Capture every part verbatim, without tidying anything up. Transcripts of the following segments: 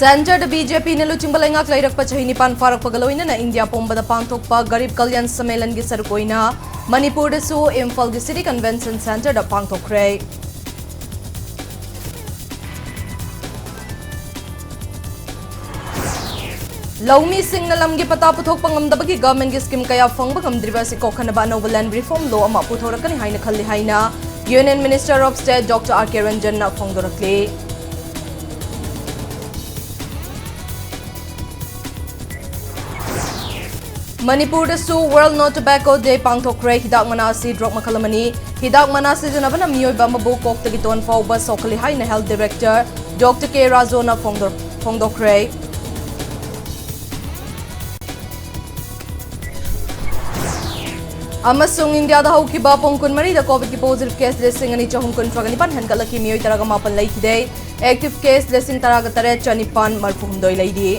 ꯁꯦꯟꯇꯔꯗ B J ꯄꯤꯅ ꯂꯨꯆꯤꯡꯕ ꯂꯩꯉꯥꯛ ꯂꯩꯔꯛꯄ ꯆꯍꯤ ꯅꯤꯄꯥꯟ ꯐꯥꯔꯛꯄꯒ ꯂꯣꯏꯅꯅ ꯏꯟꯗꯤꯌꯥ ꯄꯨꯝꯕꯗ ꯄꯥꯡꯊꯣꯛꯄ ꯒꯔꯤꯕ ꯀꯜꯌꯥꯟ ꯁꯃꯦꯂꯟꯒꯤ ꯁꯔꯨꯛ ꯑꯣꯏꯅ ꯃꯅꯤꯄꯨꯔꯗꯁꯨ ꯏꯝꯐꯥꯜꯒꯤ ꯁꯤꯇꯤ ꯀꯟꯚꯦꯟꯁꯟ ꯁꯦꯟꯇꯔꯗ ꯄꯥꯡꯊꯣꯛꯈ꯭ꯔꯦ꯫ ꯂꯧꯃꯤꯁꯤꯡꯅ ꯂꯝꯒꯤ ꯄꯇꯥ ꯄꯨꯊꯣꯛꯄ ꯉꯝꯗꯕꯒꯤ ꯒꯚꯔꯟꯃꯦꯟꯠꯀꯤ ꯁ꯭ꯀꯤꯝ ꯀꯌꯥ ꯐꯪꯕ ꯉꯝꯗ꯭ꯔꯤꯕ ꯑꯁꯤ ꯀꯣꯛꯍꯟꯅꯕ ꯑꯅꯧꯕ ꯂꯦꯟꯗ ꯔꯤꯐꯣꯔꯝ ꯂꯣ ꯑꯃ ꯄꯨꯊꯣꯔꯛꯀꯅꯤ ꯍꯥꯏꯅ ꯈꯜꯂꯤ ꯍꯥꯏꯅ union minister of state doctor R K ꯔꯟꯖꯟꯅ ꯐꯣꯡꯗꯣꯔꯛꯂꯤ꯫ ꯃꯅꯤꯄꯨꯔꯗꯁꯨ World No Tobacco Day ꯄꯥꯡꯊꯣꯛꯈ꯭ꯔꯦ꯫ ꯍꯤꯗꯥꯛ ꯃꯅꯥ ꯑꯁꯤ ꯗ꯭ꯔꯒ ꯃꯈꯜ ꯑꯃꯅꯤ꯫ ꯍꯤꯗꯥꯛ ꯃꯅꯥ ꯁꯤꯖꯤꯟꯅꯕꯅ ꯃꯤꯑꯣꯏꯕ ꯑꯃꯕꯨ ꯀꯣꯛꯇꯒꯤ ꯇꯣꯟ ꯐꯥꯎꯕ ꯁꯣꯛꯍꯜꯂꯤ ꯍꯥꯏꯅ ꯍꯦꯜꯊ ꯗꯤꯔꯦꯛꯇꯔ ꯗꯣꯛꯇꯔ ꯀꯦ ꯔꯥꯖꯣꯅ ꯐꯣꯡꯗꯣꯛ-, ꯐꯣꯡꯗꯣꯛꯈ꯭ꯔꯦ꯫ ꯑꯃꯁꯨꯡ ꯏꯟꯗꯤꯌꯥꯗ ꯍꯧꯈꯤꯕ ꯄꯨꯡ ꯀꯨꯟꯃꯔꯤꯗ ꯀꯣꯚꯤꯗꯀꯤ ꯄꯣꯖꯤꯇꯤꯚ ꯀꯦꯁ ꯂꯤꯁꯤꯡ ꯑꯅꯤ ꯆꯍꯨꯝ ꯀꯨꯟꯊ꯭ꯔꯥꯒ ꯅꯤꯄꯥꯟ ꯍꯦꯟꯒꯠꯂꯛꯈꯤ꯫ ꯃꯤꯑꯣꯏ ꯇꯔꯥꯒ ꯃꯥꯄꯟ ꯂꯩꯈꯤꯗꯦ꯫ ꯑꯦꯛꯇꯤꯚ ꯀꯦꯁ ꯂꯤꯁꯤꯡ ꯇꯔꯥꯒ ꯇꯔꯦꯠ ꯆꯅꯤꯄꯥꯟ ꯃꯔꯤꯐꯨ ꯍꯨꯝꯗꯣꯏ ꯂꯩꯔꯤ꯫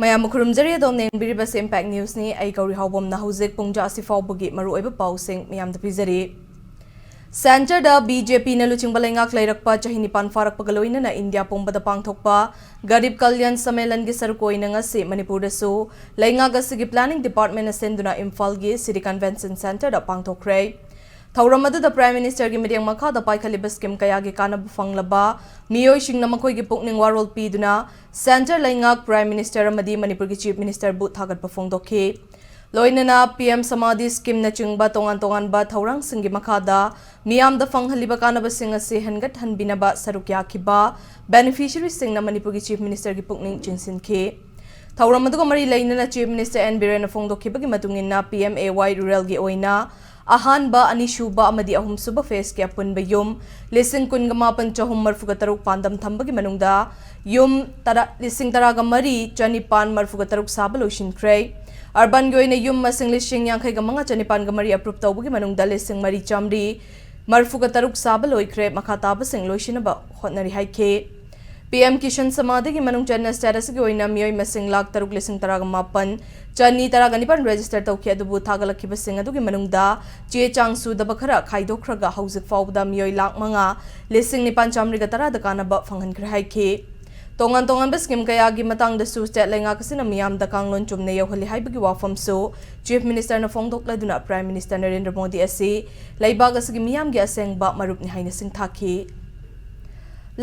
ꯃꯌꯥꯝꯕꯨ ꯈꯨꯔꯨꯝꯖꯔꯤ꯫ ꯑꯗꯣꯝꯅ ꯌꯦꯡꯕꯤꯔꯤꯕꯁꯤ ꯏꯝꯄꯦꯛ ꯅ꯭ꯌꯨꯁꯅꯤ꯫ ꯑꯩ ꯒꯧꯔꯤ ꯍꯥꯎꯕꯝꯅ ꯍꯧꯖꯤꯛ ꯄꯨꯡꯖꯥ ꯑꯁꯤꯐꯥꯎꯕꯒꯤ ꯃꯔꯨꯑꯣꯏꯕ ꯄꯥꯎꯁꯤꯡ ꯃꯌꯥꯝꯗ ꯄꯤꯖꯔꯤ꯫ ꯁꯦꯟꯇꯔꯗ ꯕꯤ ꯖꯦ ꯄꯤꯅ ꯂꯨꯆꯤꯡꯕ ꯂꯩꯉꯥꯛ ꯂꯩꯔꯛꯄ ꯆꯍꯤ ꯅꯤꯄꯥꯟ ꯐꯥꯔꯛꯄꯒ ꯂꯣꯏꯅꯅ ꯏꯟꯗꯤꯌꯥ ꯄꯨꯝꯕꯗ ꯄꯥꯡꯊꯣꯛꯄ ꯒꯔꯤꯕ ꯀꯜꯌꯥꯟ ꯁꯃꯦꯂꯟꯒꯤ ꯁꯔꯨꯛ ꯑꯣꯏꯅ ꯉꯁꯤ ꯃꯅꯤꯄꯨꯔꯗꯁꯨ ꯂꯩꯉꯥꯛ ꯑꯁꯤꯒꯤ ꯄ꯭ꯂꯥꯅꯤꯡ ꯗꯤꯄꯥꯔꯠꯃꯦꯟꯅ ꯁꯤꯟꯗꯨꯅ ꯏꯝꯐꯥꯜꯒꯤ ꯁꯤꯇꯤ ꯀꯟꯚꯦꯟꯁꯟ ꯁꯦꯟꯇꯔꯗ ꯄꯥꯡꯊꯣꯛꯈ꯭ꯔꯦ꯫ ꯊꯧꯔꯝ ꯑꯗꯨꯗ ꯄ꯭ꯔꯥꯏꯝ ꯃꯤꯅꯤꯁꯇꯔꯒꯤ ꯃꯤꯠꯌꯦꯡ ꯃꯈꯥꯗ ꯄꯥꯏꯈꯠꯂꯤꯕ ꯁ꯭ꯀꯤꯝ ꯀꯌꯥꯒꯤ ꯀꯥꯟꯅꯕ ꯐꯪꯂꯕ ꯃꯤꯑꯣꯏꯁꯤꯡꯅ ꯃꯈꯣꯏꯒꯤ ꯄꯨꯛꯅꯤꯡ ꯋꯥꯔꯣꯜ ꯄꯤꯗꯨꯅ ꯁꯦꯟꯇꯔ ꯂꯩꯉꯥꯛ, ꯄ꯭ꯔꯥꯏꯝ ꯃꯤꯅꯤꯁꯇꯔ ꯑꯃꯗꯤ ꯃꯅꯤꯄꯨꯔꯒꯤ ꯆꯤꯐ ꯃꯤꯅꯤꯁꯇꯔꯕꯨ ꯊꯥꯒꯠꯄ ꯐꯣꯡꯗꯣꯛꯈꯤ꯫ ꯂꯣꯏꯅꯅ ꯄꯤ ꯑꯦꯝ ꯁꯃꯥꯙꯤ ꯁ꯭ꯀꯤꯝꯅꯆꯤꯡꯕ ꯇꯣꯉꯥꯟ ꯇꯣꯉꯥꯟꯕ ꯊꯧꯔꯥꯡꯁꯤꯡꯒꯤ ꯃꯈꯥꯗ ꯃꯤꯌꯥꯝꯗ ꯐꯪꯍꯜꯂꯤꯕ ꯀꯥꯟꯅꯕꯁꯤꯡ ꯑꯁꯤ ꯍꯦꯟꯒꯠꯍꯟꯕꯤꯅꯕ ꯁꯔꯨꯛ ꯌꯥꯈꯤꯕ ꯕꯦꯅꯤꯐꯤꯁꯔꯤꯁꯤꯡꯅ ꯃꯅꯤꯄꯨꯔꯒꯤ ꯆꯤꯐ ꯃꯤꯅꯤꯁꯇꯔꯒꯤ ꯄꯨꯛꯅꯤꯡ ꯆꯤꯡꯁꯤꯟꯈꯤ꯫ ꯊꯧꯔꯝ ꯑꯗꯨꯒ ꯃꯔꯤ ꯂꯩꯅꯅ ꯆꯤꯐ ꯃꯤꯅꯤꯁꯇꯔ ꯑꯦꯟ ꯕꯤꯔꯦꯟꯅ ꯐꯣꯡꯗꯣꯛꯈꯤꯕꯒꯤ ꯃꯇꯨꯡ ꯏꯟꯅ, ꯄꯤ ꯑꯦꯝ ꯑꯦ ꯋꯥꯏ ꯔꯨꯔꯦꯜꯒꯤ ꯑꯣꯏꯅ ꯑꯍꯥꯟꯕ, ꯑꯅꯤꯁꯨꯕ ꯑꯃꯗꯤ ꯑꯍꯨꯝꯁꯨꯕ ꯐꯦꯖꯀꯤ ꯑꯄꯨꯟꯕ ꯌꯨꯝ ꯂꯤꯁꯤꯡ ꯀꯨꯟꯒ ꯃꯥꯄꯟ ꯆꯍꯨꯝ ꯃꯔꯤꯐꯨꯒ ꯇꯔꯨꯛ ꯄꯥꯟꯗꯝ ꯊꯝꯕꯒꯤ ꯃꯅꯨꯡꯗ ꯌꯨꯝ ꯇꯔꯥ, ꯂꯤꯁꯤꯡ ꯇꯔꯥꯒ ꯃꯔꯤ ꯆꯅꯤꯄꯥꯟ ꯃꯔꯤꯐꯨꯒ ꯇꯔꯨꯛ ꯁꯥꯕ ꯂꯣꯏꯁꯤꯟꯈ꯭ꯔꯦ꯫ ꯑꯔꯕꯥꯟꯒꯤ ꯑꯣꯏꯅ ꯌꯨꯝ ꯃꯁꯤꯡ ꯂꯤꯁꯤꯡ ꯌꯥꯡꯈꯩꯒ ꯃꯉꯥ ꯆꯅꯤꯄꯥꯟꯒ ꯃꯔꯤ ꯑꯦꯄ꯭ꯔꯨꯞ ꯇꯧꯕꯒꯤ ꯃꯅꯨꯡꯗ ꯂꯤꯁꯤꯡ ꯃꯔꯤ ꯆꯥꯃꯔꯤ ꯃꯔꯤꯐꯨꯒ ꯇꯔꯨꯛ ꯁꯥꯕ ꯂꯣꯏꯈ꯭ꯔꯦ꯫ ꯃꯈꯥ ꯇꯥꯕꯁꯤꯡ ꯂꯣꯏꯁꯤꯟꯅꯕ ꯍꯣꯠꯅꯔꯤ ꯍꯥꯏꯈꯤ꯫ ꯄꯤ ꯑꯦꯝ ꯀꯤꯁꯥꯟ ꯁꯃꯥꯟꯒꯤ ꯃꯅꯨꯡ ꯆꯟꯅ ꯁ꯭ꯇꯦꯠ ꯑꯁꯤꯒꯤ ꯑꯣꯏꯅ ꯃꯤꯑꯣꯏ ꯃꯁꯤꯡ ꯂꯥꯈ ꯇꯔꯨꯛ ꯂꯤꯁꯤꯡ ꯇꯔꯥꯒ ꯃꯥꯄꯟ ꯆꯅꯤ ꯇꯔꯥꯒ ꯅꯤꯄꯥꯟ ꯔꯦꯖꯤꯁꯇꯔ ꯇꯧꯈꯤ꯫ ꯑꯗꯨꯕꯨ ꯊꯥꯒꯠꯂꯛꯈꯤꯕꯁꯤꯡ ꯑꯗꯨꯒꯤ ꯃꯅꯨꯡꯗ ꯆꯦ ꯆꯥꯡ ꯁꯨꯗꯕ ꯈꯔ ꯈꯥꯏꯗꯣꯛꯈ꯭ꯔꯒ ꯍꯧꯖꯤꯛ ꯐꯥꯎꯕꯗ ꯃꯤꯑꯣꯏ ꯂꯥꯈ ꯃꯉꯥ ꯂꯤꯁꯤꯡ ꯅꯤꯄꯥꯟ ꯆꯥꯃꯔꯤꯒ ꯇꯔꯥꯗ ꯀꯥꯟꯅꯕ ꯐꯪꯍꯟꯈ꯭ꯔꯦ ꯍꯥꯏꯈꯤ꯫ ꯇꯣꯉꯥꯟ ꯇꯣꯉꯥꯟꯕ ꯁ꯭ꯀꯤꯝ ꯀꯌꯥꯒꯤ ꯃꯇꯥꯡꯗꯁꯨ ꯁ꯭ꯇꯦꯠ ꯂꯩꯉꯥꯛ ꯑꯁꯤꯅ ꯃꯤꯌꯥꯝꯗ ꯀꯥꯡꯂꯣꯟ ꯆꯨꯝꯅ ꯌꯧꯍꯜꯂꯤ ꯍꯥꯏꯕꯒꯤ ꯋꯥꯐꯝꯁꯨ ꯆꯤꯐ ꯃꯤꯅꯤꯁꯇꯔꯅ ꯐꯣꯡꯗꯣꯛꯂꯗꯨꯅ ꯄ꯭ꯔꯥꯏꯝ ꯃꯤꯅꯤꯁꯇꯔ ꯅꯔꯦꯟꯗ꯭ꯔ ꯃꯣꯗꯤ ꯑꯁꯤ ꯂꯩꯕꯥꯛ ꯑꯁꯤꯒꯤ ꯃꯤꯌꯥꯝꯒꯤ ꯑꯁꯦꯡꯕ ꯃꯔꯨꯞꯅꯤ ꯍꯥꯏꯅ ꯁꯤꯡꯊꯥꯈꯤ꯫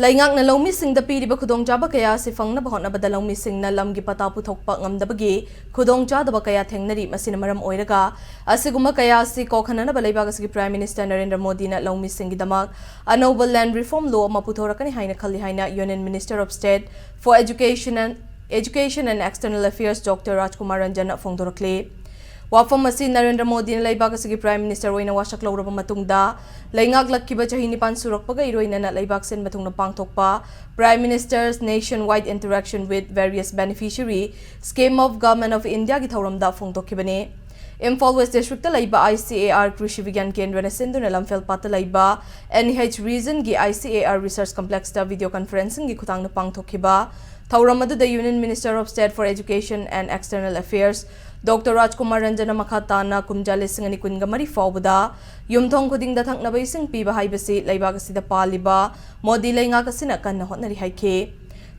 ꯂꯩꯉꯥꯛꯅ ꯂꯧꯃꯤꯁꯤꯡꯗ ꯄꯤꯔꯤꯕ ꯈꯨꯗꯣꯡꯆꯥꯕ ꯀꯌꯥ ꯑꯁꯤ ꯐꯪꯅꯕ ꯍꯣꯠꯅꯕꯗ ꯂꯧꯃꯤꯁꯤꯡꯅ ꯂꯝꯒꯤ ꯄꯇꯥ ꯄꯨꯊꯣꯛꯄ ꯉꯝꯗꯕꯒꯤ ꯈꯨꯗꯣꯡꯆꯥꯗꯕ ꯀꯌꯥ ꯊꯦꯡꯅꯔꯤ꯫ ꯃꯁꯤꯅ ꯃꯔꯝ ꯑꯣꯏꯔꯒ ꯑꯁꯤꯒꯨꯝꯕ ꯀꯌꯥ ꯑꯁꯤ ꯀꯣꯛꯍꯟꯅꯅꯕ ꯂꯩꯕꯥꯛ ꯑꯁꯤꯒꯤ ꯄ꯭ꯔꯥꯏꯝ ꯃꯤꯅꯤꯁꯇꯔ ꯅꯔꯦꯟꯗ꯭ꯔ ꯃꯣꯗꯤꯅ ꯂꯧꯃꯤꯁꯤꯡꯒꯤꯗꯃꯛ ꯑꯅꯧꯕ Land Reform Law ꯑꯃ ꯄꯨꯊꯣꯔꯛꯀꯅꯤ ꯍꯥꯏꯅ ꯈꯜꯂꯤ ꯍꯥꯏꯅ Union Minister of State for Education and, Education and External Affairs Dr. ꯔꯥꯖꯀꯨꯃꯥꯔ ꯔꯟꯖꯟꯅ ꯐꯣꯡꯗꯣꯔꯛꯂꯤ꯫ ꯋꯥꯐꯝ ꯑꯁꯤ ꯅꯔꯦꯟꯗ꯭ꯔ ꯃꯣꯗꯤꯅ ꯂꯩꯕꯥꯛ ꯑꯁꯤꯒꯤ ꯄ꯭ꯔꯥꯏꯝ ꯃꯤꯅꯤꯁꯇꯔ ꯑꯣꯏꯅ ꯋꯥꯁꯛ ꯂꯧꯔꯕ ꯃꯇꯨꯡꯗ, ꯂꯩꯉꯥꯛꯂꯛꯈꯤꯕ ꯆꯍꯤ ꯅꯤꯄꯥꯟ ꯁꯨꯔꯛꯄꯒ ꯏꯔꯣꯏꯅꯅ ꯂꯩꯕꯥꯛ ꯁꯤꯟꯕ ꯊꯨꯡꯅ ꯄꯥꯡꯊꯣꯛꯄ Prime Minister's Nationwide Interaction with Various Beneficiary Scheme of Government of Indiaꯒꯤ ꯊꯧꯔꯝꯗ ꯐꯣꯡꯗꯣꯛꯈꯤꯕꯅꯤ꯫ ꯏꯝꯐꯥꯜ ꯋꯦꯁ ꯗꯤꯁꯇ꯭ꯔꯤꯛꯇ ꯂꯩꯕ I C A R ꯀ꯭ꯔꯤꯁꯤ ꯕꯤꯒ꯭ꯌꯥꯟ ꯀꯦꯟꯗ꯭ꯔꯅ ꯁꯤꯟꯗꯨꯅ ꯂꯝꯐꯦꯜ ꯄꯥꯠꯇ ꯂꯩꯕ N E H Regionꯒꯤ I C A R Research Complexꯇ video conferencingꯒꯤ ꯈꯨꯊꯥꯡꯗ ꯄꯥꯡꯊꯣꯛꯈꯤꯕ ꯊꯧꯔꯝ ꯑꯗꯨꯗ Union Minister of State for Education and External Affairs Dr. ꯔꯥꯖꯀꯨꯃꯥꯔ ꯔꯟꯖꯟꯅ ꯃꯈꯥ ꯇꯥꯅ ꯀꯨꯝꯖꯥ ꯂꯤꯁꯤꯡ ꯑꯅꯤ ꯀꯨꯟꯒ ꯃꯔꯤ ꯐꯥꯎꯕꯗ ꯌꯨꯝꯊꯣꯡ ꯈꯨꯗꯤꯡꯗ ꯊꯛꯅꯕ ꯏꯁꯤꯡ ꯄꯤꯕ ꯍꯥꯏꯕꯁꯤ ꯂꯩꯕꯥꯛ ꯑꯁꯤꯗ ꯄꯥꯜꯂꯤꯕ ꯃꯣꯗꯤ ꯂꯩꯉꯥꯛ ꯑꯁꯤꯅ ꯀꯟꯅ ꯍꯣꯠꯅꯔꯤ ꯍꯥꯏꯈꯤ꯫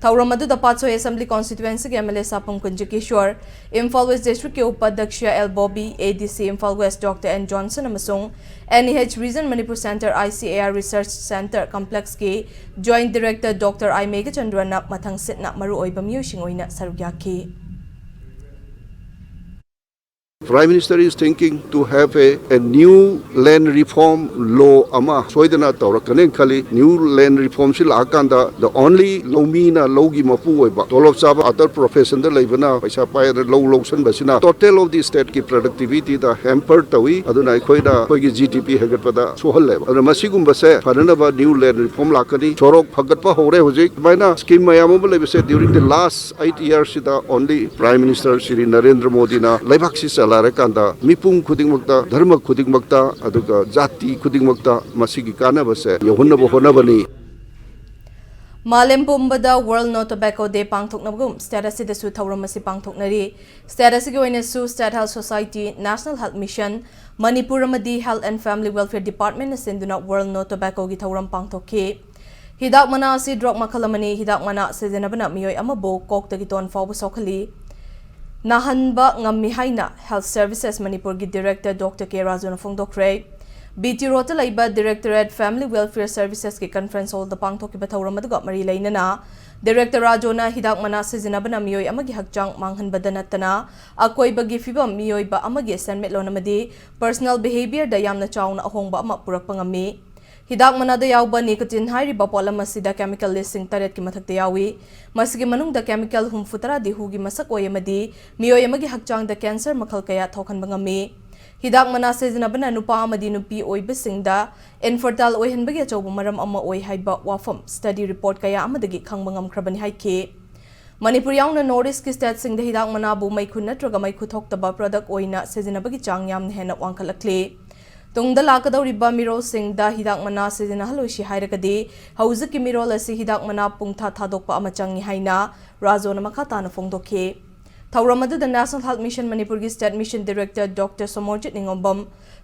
ꯊꯧꯔꯝ ꯑꯗꯨꯗ ꯄꯥꯠꯁꯣꯏ Assembly Constituencyꯒꯤ M L A Sapam Kunja Kishore, Imphal west ꯗꯤꯁꯇ꯭ꯔꯤꯛꯀꯤ ꯎꯄꯥꯙ꯭ꯌꯛꯁ L Bobi, A D C Imphal west Doctor N Johnson ꯑꯃꯁꯨꯡ N E H Region Manipur Center I C A R Research Center Complexꯀꯤ Joint Director Doctor I ꯃꯦꯘꯆꯟꯗ꯭ꯔꯅ ꯃꯊꯪ ꯁꯤꯠꯅ ꯃꯔꯨꯑꯣꯏꯕ ꯃꯤꯑꯣꯏꯁꯤꯡ ꯑꯣꯏꯅ ꯁꯔꯨꯛ ꯌꯥꯈꯤ꯫ Prime Minister is thinking to have a, a new land reform law ꯑꯃ ꯁꯣꯏꯗꯅ ꯇꯧꯔꯛꯀꯅꯦꯅ ꯈꯜꯂꯤ꯫ New land reformꯁꯤ ꯂꯥꯛꯑꯀꯥꯟꯗ the only ꯂꯧꯃꯤꯅ ꯂꯧꯒꯤ ꯃꯄꯨ ꯑꯣꯏꯕ, ꯇꯣꯂꯣꯞ ꯆꯥꯕ other professionꯗ ꯂꯩꯕꯅ ꯄꯩꯁꯥ ꯄꯥꯏꯔ ꯂꯧ ꯂꯧꯁꯟꯕꯁꯤꯅ total of the stateꯀꯤ productivityꯗ hamper ꯇꯧꯏ꯫ ꯑꯗꯨꯅ ꯑꯩꯈꯣꯏꯅ ꯑꯩꯈꯣꯏꯒꯤ G D P ꯍꯦꯟꯒꯠꯄꯗ ꯁꯣꯛꯍꯜꯂꯦꯕ꯫ ꯑꯗꯨꯅ ꯃꯁꯤꯒꯨꯝꯕꯁꯦ ꯐꯅꯅꯕ new land reform ꯂꯥꯛꯀꯅꯤ꯫ ꯁꯣꯔꯣꯛ ꯐꯒꯠꯄ ꯍꯧꯔꯦ ꯍꯧꯖꯤꯛ꯫ ꯑꯗꯨꯃꯥꯏꯅ scheme ꯃꯌꯥꯝ ꯑꯃ ꯂꯩꯕꯁꯦ during the last eight yearsꯁꯤꯗ only Prime Minister Shri Narendra ꯃꯣꯗꯤꯅ ꯂꯩꯕꯥꯛꯁꯤ ꯆꯂꯥꯏꯔꯀꯥꯟꯗ ꯃꯤꯄꯨꯝ ꯈꯨꯗꯤꯡꯃꯛꯇ, ꯙꯔꯃ ꯈꯨꯗꯤꯡꯃꯛꯇ, ꯑꯗꯨꯒ ꯖꯥꯇꯤ ꯈꯨꯗꯤꯡꯃꯛꯇ ꯃꯁꯤꯒꯤ ꯀꯥꯟꯅꯕꯁꯦ ꯌꯧꯍꯟꯅꯕ ꯍꯣꯠꯅꯕꯅꯤ꯫ ꯃꯥꯂꯦꯝ ꯄꯨꯝꯕꯗ World No Tobacco Day ꯄꯥꯡꯊꯣꯛꯅꯕꯒꯨꯝ state ꯑꯁꯤꯗꯁꯨ ꯊꯧꯔꯝ ꯑꯁꯤ ꯄꯥꯡꯊꯣꯛꯅꯔꯤ꯫ State ꯑꯁꯤꯒꯤ ꯑꯣꯏꯅꯁꯨ State Health Society, National Health Mission, Manipur ꯑꯃꯗꯤ Health and Family Welfare Departmentꯅ ꯁꯤꯟꯗꯨꯅ World No Tobaccoꯒꯤ ꯊꯧꯔꯝ ꯄꯥꯡꯊꯣꯛꯈꯤ꯫ ꯍꯤꯗꯥꯛ ꯃꯅꯥ ꯑꯁꯤ drug ꯃꯈꯜ ꯑꯃꯅꯤ꯫ ꯍꯤꯗꯥꯛ ꯃꯅꯥ ꯁꯤꯖꯤꯟꯅꯕꯅ ꯃꯤꯑꯣꯏ ꯑꯃꯕꯨ ꯀꯣꯛꯇꯒꯤ ꯇꯣꯟ ꯐꯥꯎꯕ ꯁꯣꯛꯍꯜꯂꯤ꯫ ꯅꯥꯍꯟꯕ ꯉꯝꯃꯤ ꯍꯥꯏꯅ Health Services ꯃꯅꯤꯄꯨꯔꯒꯤ Director Doctor ꯀꯦ ꯔꯥꯖꯨꯅ ꯐꯣꯡꯗꯣꯛꯈ꯭ꯔꯦ꯫ ꯕꯤ ꯇꯤ ꯔꯣꯗꯇ ꯂꯩꯕ Directorate Family Welfare Servicesꯀꯤ conference hallꯗ ꯄꯥꯡꯊꯣꯛꯈꯤꯕ ꯊꯧꯔꯝ ꯑꯗꯨꯒ ꯃꯔꯤ ꯂꯩꯅꯅ Director ꯔꯥꯖꯨꯅ ꯍꯤꯗꯥꯛ ꯃꯅꯥ ꯁꯤꯖꯤꯟꯅꯕꯅ ꯃꯤꯑꯣꯏ ꯑꯃꯒꯤ ꯍꯛꯆꯥꯡ ꯃꯥꯡꯍꯟꯕꯗ ꯅꯠꯇꯅ ꯑꯀꯣꯏꯕꯒꯤ ꯐꯤꯕꯝ, ꯃꯤꯑꯣꯏꯕ ꯑꯃꯒꯤ ꯁꯦꯟꯃꯤꯠꯂꯣꯟ ꯑꯃꯗꯤ personal behaviourꯗ ꯌꯥꯝꯅ ꯆꯥꯎꯅ ꯑꯍꯣꯡꯕ ꯑꯃ ꯄꯨꯔꯛꯄ ꯉꯝꯃꯤ꯫ ꯍꯤꯗꯥꯛ ꯃꯅꯥꯗ ꯌꯥꯎꯕ nicotine ꯍꯥꯏꯔꯤꯕ ꯄꯣꯠꯂꯝ ꯑꯁꯤꯗ chemical ꯂꯤꯁꯤꯡ ꯇꯔꯦꯠꯀꯤ ꯃꯊꯛꯇ ꯌꯥꯎꯏ꯫ ꯃꯁꯤꯒꯤ ꯃꯅꯨꯡꯗ chemical ꯍꯨꯝꯐꯨ ꯇꯔꯥꯗꯤ ꯍꯨꯒꯤ ꯃꯁꯛ ꯑꯣꯏ ꯑꯃꯗꯤ ꯃꯤꯑꯣꯏ ꯑꯃꯒꯤ ꯍꯛꯆꯥꯡꯗ cancer ꯃꯈꯜ ꯀꯌꯥ ꯊꯣꯛꯍꯟꯕ ꯉꯝꯃꯤ꯫ ꯍꯤꯗꯥꯛ ꯃꯅꯥ ꯁꯤꯖꯤꯟꯅꯕꯅ ꯅꯨꯄꯥ ꯑꯃꯗꯤ ꯅꯨꯄꯤ ꯑꯣꯏꯕꯁꯤꯡꯗ infertile ꯑꯣꯏꯍꯟꯕꯒꯤ ꯑꯆꯧꯕ ꯃꯔꯝ ꯑꯃ ꯑꯣꯏ ꯍꯥꯏꯕ ꯋꯥꯐꯝ study report ꯀꯌꯥ ꯑꯃꯗꯒꯤ ꯈꯪꯕ ꯉꯝꯈ꯭ꯔꯕꯅꯤ ꯍꯥꯏꯈꯤ꯫ ꯃꯅꯤꯄꯨꯔ ꯌꯥꯎꯅ North Eastꯀꯤ stateꯁꯤꯡꯗ ꯍꯤꯗꯥꯛ ꯃꯅꯥꯕꯨ ꯃꯩꯈꯨ ꯅꯠꯇ꯭ꯔꯒ ꯃꯩꯈꯨ ꯊꯣꯛꯇꯕ product ꯑꯣꯏꯅ ꯁꯤꯖꯤꯟꯅꯕꯒꯤ ꯆꯥꯡ ꯌꯥꯝꯅ ꯍꯦꯟꯅ ꯋꯥꯡꯈꯠꯂꯛꯂꯤ꯫ ꯇꯨꯡꯗ ꯂꯥꯛꯀꯗꯧꯔꯤꯕ ꯃꯤꯔꯣꯜꯁꯤꯡꯗ ꯍꯤꯗꯥꯛ ꯃꯅꯥ ꯁꯤꯖꯤꯟꯅꯍꯜꯂꯣꯏꯁꯤ ꯍꯥꯏꯔꯒꯗꯤ ꯍꯧꯖꯤꯛꯀꯤ ꯃꯤꯔꯣꯜ ꯑꯁꯤ ꯍꯤꯗꯥꯛ ꯃꯅꯥ ꯄꯨꯡꯊꯥ ꯊꯥꯗꯣꯛꯄ ꯑꯃ ꯆꯪꯏ ꯍꯥꯏꯅ ꯔꯥꯖꯣꯅ ꯃꯈꯥ ꯇꯥꯅ ꯐꯣꯡꯗꯣꯛꯈꯤ꯫ ꯊꯧꯔꯝ ꯑꯗꯨꯗ National Health Mission ꯃꯅꯤꯄꯨꯔꯒꯤ State Mission Director Doctor Somorjit Ningombam,